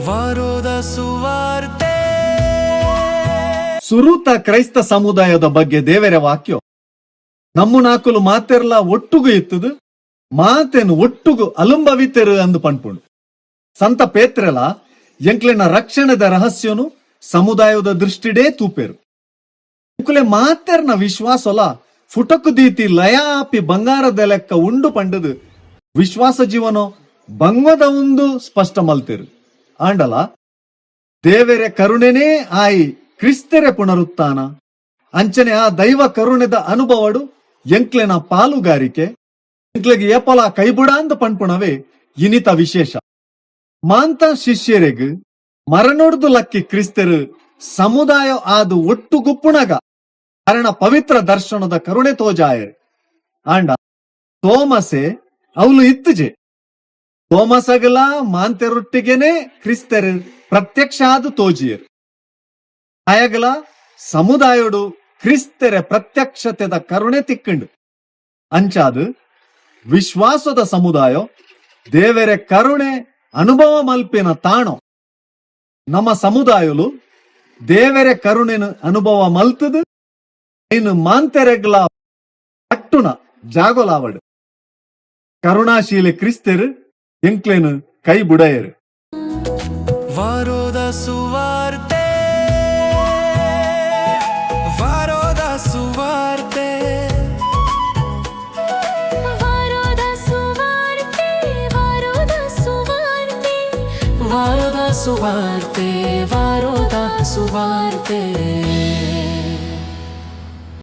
ವಾರೋದ ಸುವಾರ್ತೆ. ಸುರೂತ ಕ್ರೈಸ್ತ ಸಮುದಾಯದ ಬಗ್ಗೆ ದೇವರ ವಾಕ್ಯ ನಮ್ಮುನಾಕುಲು ಮಾತೆರ್ಲ ಒಟ್ಟುಗು ಇತ್ತದು, ಮಾತೆನು ಒಟ್ಟುಗು ಅಲುಂಬವಿತೆರು ಅಂದು ಪನ್ಪುಂಡು. ಸಂತ ಪೇತ್ರೆಲ ಎಂಕ್ಲೆನ ರಕ್ಷಣೆದ ರಹಸ್ಯನು ಸಮುದಾಯದ ದೃಷ್ಟಿಡೇ ತೂಪೆರು. ಎಂಕುಲೆ ಮಾತೆರ್ನ ವಿಶ್ವಾಸೊಲ ಫುಟಕು ದೀತಿ ಲಯಾಪಿ ಬಂಗಾರದ ಲೆಕ್ಕ ಉಂಡು ಪಂಡದು ವಿಶ್ವಾಸ ಜೀವನೋ ಬಂಗದ ಉಂದು ಸ್ಪಷ್ಟ ಮಲ್ತೆರು. ಆಂಡಲ ದೇವೆರೆ ಕರುಣೆನೇ ಆಯಿ ಕ್ರಿಸ್ತೆರೆ ಪುನರುತ್ಥಾನ, ಅಂಚನೆ ಆ ದೈವ ಕರುಣೆದ ಅನುಭವಡು ಎಂಕ್ಲೆನ ಪಾಲುಗಾರಿಕೆ ಎಂಕ್ಲೆಗ್ ಏಪಲ ಕೈಬುಡಾಂದ್ ಪನ್ಪುಣವೇ ಇನಿತ ವಿಶೇಷ. ಮಾಂತ ಶಿಷ್ಯರೆಗ್ ಮರಣೊಡ್ದು ಲಕ್ಕಿ ಕ್ರಿಸ್ತರು ಸಮುದಾಯ ಆದು ಒಟ್ಟು ಗುಪ್ಪುಣಗ ಕಾರಣ ಪವಿತ್ರ ದರ್ಶನದ ಕರುಣೆ ತೋಜಾಯರ್. ಆಂಡ ತೋಮಸೆ ಅವಲು ಇತ್ತುಜೆ. ತೋಮಸಗಲ ಮಾಂತೆರೊಟ್ಟಿಗೆನೆ ಕ್ರಿಸ್ತರು ಪ್ರತ್ಯಕ್ಷ ಆದು ತೋಜಿಯರ್. ಆಯಗಲ ಸಮುದಾಯಡು ಕ್ರಿಸ್ತೆರೆ ಪ್ರತ್ಯಕ್ಷತೆದ ಕರುಣೆ ತಿಕ್ಕಂಡು. ಅಂಚಾದು ವಿಶ್ವಾಸದ ಸಮುದಾಯ ದೇವರ ಕರುಣೆ ಅನುಭವ ಮಲ್ಪಿನ ತಾಣೋ. ನಮ್ಮ ಸಮುದಾಯಲು ದೇವರ ಕರುಣೆನ ಅನುಭವ ಮಲ್ತದು ಇನ್ನು ಮಾಂತೆರೆಗ್ಲ ಪಟ್ಟುನ ಜಾಗೋಲಾವಡು. ಕರುಣಾಶೀಲೆ ಕ್ರಿಸ್ತೆರು ಎಂಕ್ಲೇನು ಕೈ ಬುಡಯರು. ವಾರೋದ ಸುವಾರ್ತೆ, ವಾರೋದ ಸುವಾರ್ತೆ. ವಾರೋದ ಸುವಾರ್ತೆ, ವಾರೋದ ಸುವಾರ್ತೆ. ವಾರೋದ ಸುವಾರ್ತೆ, ವಾರೋದ ಸುವಾರ್ತೆ.